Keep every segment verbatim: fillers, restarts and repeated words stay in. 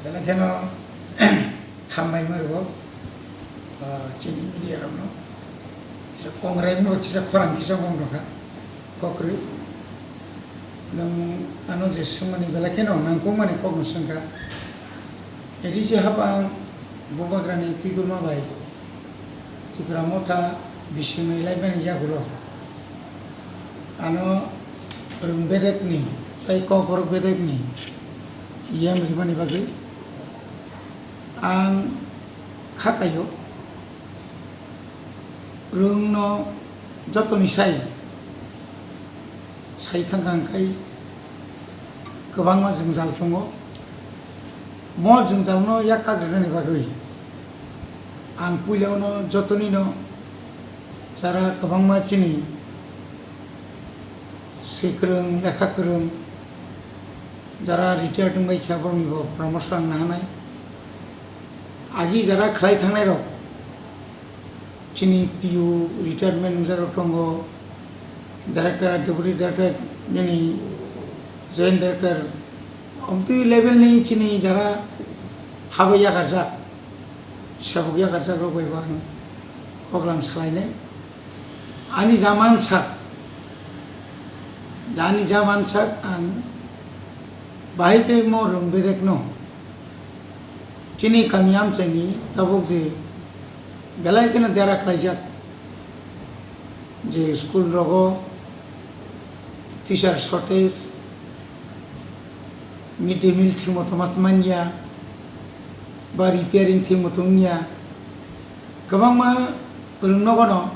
Belai kheno hambai ma rwo, ah, chini media rokno. Kisa kongrai mo kisa khorang kisa wng rokha, kokrwi. Nwng ano je swngmani belai kheno nangkukmani kokno swngkha. A D C hapang bubagrani twidulma bai Tipra Motha bisingni laibani yagulo ano rwng bedekni tei kokborok bedekni yem rimani bagwi ang kha kaio. Rwngno jotoni sai sai thangkha hwnkhe kwbangma jwngjal tongo. Mo jwngjalno yak kagrinani bagwi ang puilano jotonino jara kwbangma chini swi kwrwng, lekha kwrwng, jara retired wngbai kha boroknibo poramorsho ang nahanai. Agi jara khlai thangnairok, chini P U retirement wngjak rok tongo, director, deputy director, nini joint director, omtwi level ni chini jara habai yakarjak, sabuk yakarjak rok bai bo ang koklam salainai. Ani jaman sak, ani jaman sak ang bahai tei mo rwng bedekno chini kami amchaini tabuk je belai kheno dera khlaijak, je school rogo teacher shortage, mid day meal thik moto ma manya, ba repairing thik moto wngya, kwbangma rwng nogono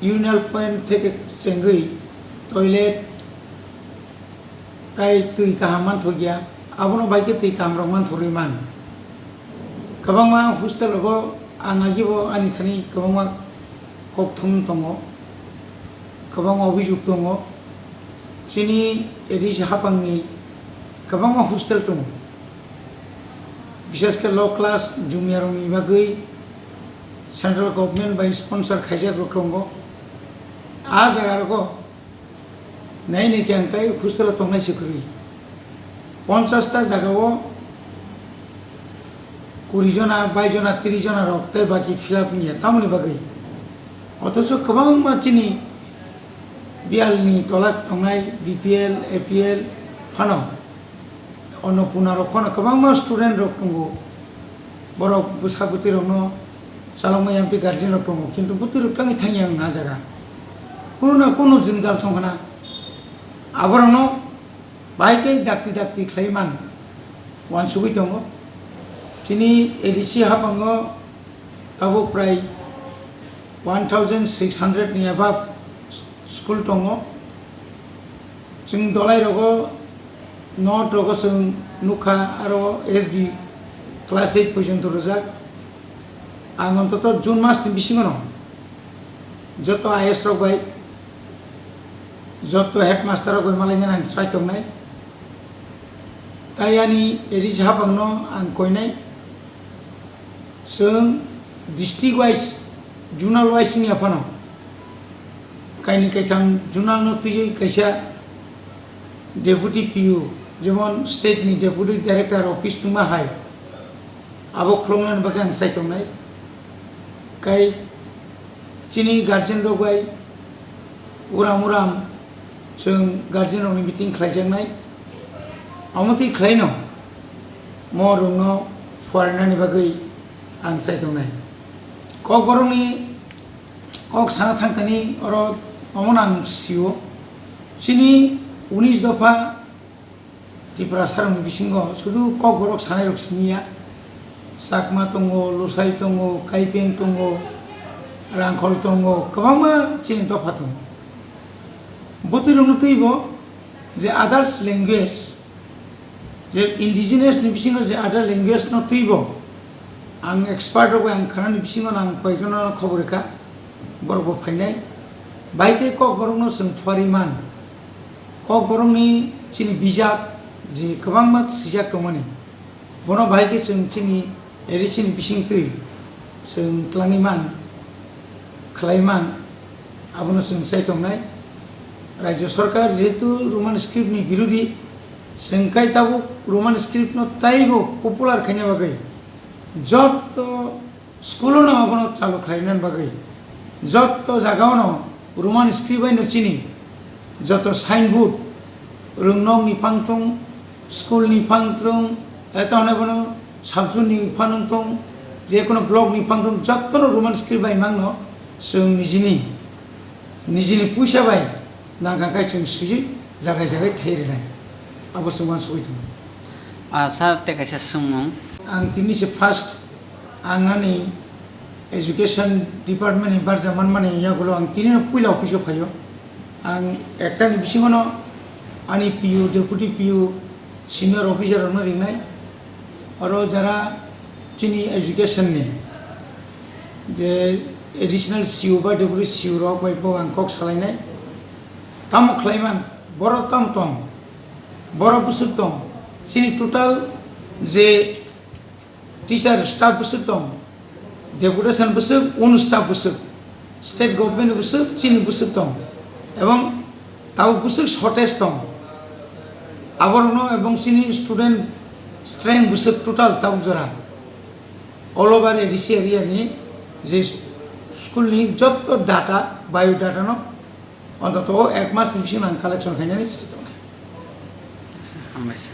urinal point theke chengwi toilet tai twi kaham manthokya, abono bai khe twi kaham rok manthorwi man. Kwbangma hostel rogo ang agibo ani thani kwbangma kokthum tongo, kwbangma obhijog tongo. Chini A D C hapangni kwbangma hostel tongo, bishesh khe low class jumia rokni bagwi central government bai sponsor khaijak rok tongo. A jaga rogo nai nai khe ang kai hostel o tongnai se kwrwi. Ponchash ta jaga o kuri jona, bais jona, tris jona rok tei baki fill up wngya tamoni bagwi. Othocho kwbangma chini biyalni tola tongnai B P L, A P L phano, Annapurna rok phano kwbangma student rok tongo. Borok bwsa bwtwi rokno chalokma yamtwi guardian rok tongo, kintu bwtwi rok tangwi thangya wng a jaga. Kuno na kuno jwngjal tong khna. Aborokno bahai khe dakti dakti khlai man uansugwi tongo. Chini A D C haphango tabuk prai one thousand six hundred ni above school tongo. Chwng dolai rogo, note rogo chwng nukha, aro S D class eight porjonto rwjak. Ang ontoto June mas ni bisingo no joto I S rok bai, joto headmaster rok bai malainani ang chaitongnai. Tai ani A D C hapangno ang koinai. Chwng district wise, zonal wise wngya phano kaini kaitham zonal no twiwi kaisa deputy P U, jemon state ni deputy director office wngma hai, abo khuloknani bagwi ang chaitongnai. Kai chini guardian rok bai uram uram chwng guardian rokni meeting khlaijaknai. Omo twi khlaino mo rwngno phorainani bagwi ang chaitongnai. Kokborokni kok sana thangthani oro omono ang sio. Chini unis dopha Tiprasarokni bisingo sudu kokborok sanairok simi ya. Chakma tongo, Lusai tongo, Kaipeng tongo, Rangkhol tongo, kwbangma chini dopha tongo. Bwtwi rokno twibo je others language, je indigenous ni bisingo je other language no twibo, ang expert rok bai ang khanani bisingo no ang koijono khobor rikha, borok bo phainai. Bai khe kokborok no chwng phuarwi man. Kokborokni chini bijap je kwbangma swijak tongmani, bono bahai khe chwng chini A D C ni bisingtwi chwng twlangwi man, khlai man, abono chwng chaitongnai. Rajya Sarkar jehetu Roman script ni birodhi, Chwng khai tabuk Roman script no taibo popular khaina bagwi jotto school no abono chalu khlaina bagwi jotto jaga no Roman script bai no chini joto signboard, rwngnok ni phang thung, school ni phang thung, e tamni bono sabjun ni phang thung, je kono block ni phang thung, jotto no Roman script bai mang no chwng nijini, nijini puisa bai nang kha khai chwng swi jagai jagai thai rwnai. Abo chwng uansugwi tongo. Ah, sir, tei kaisa swngmung. Ang tini se first, ang ani education department ni barja manmani yagulo ang tini no puila office o phaio. Ang ekta ni bisingo no ani P U, deputy P U, senior officer rokno ringnai. Oro jara chini education ni je additional C U ba deputy C U rok bai bo ang kok salainai. Tamo khlaiman, borok tamo tong, borok bwswk tong, chini total je teacher staff bwswk tong, deputation bwswk, un staff bwswk, state government bwswk, chini bwswk tong, ebong tabuk bwswk shortage tong, aborokno ebong chini student strength bwswk total tabuk jora all over A D C area ni je school ni jotto data, bio data no Ontoto o ek mas ni bisingo ang collection khainani se tongnai. Hambai sir.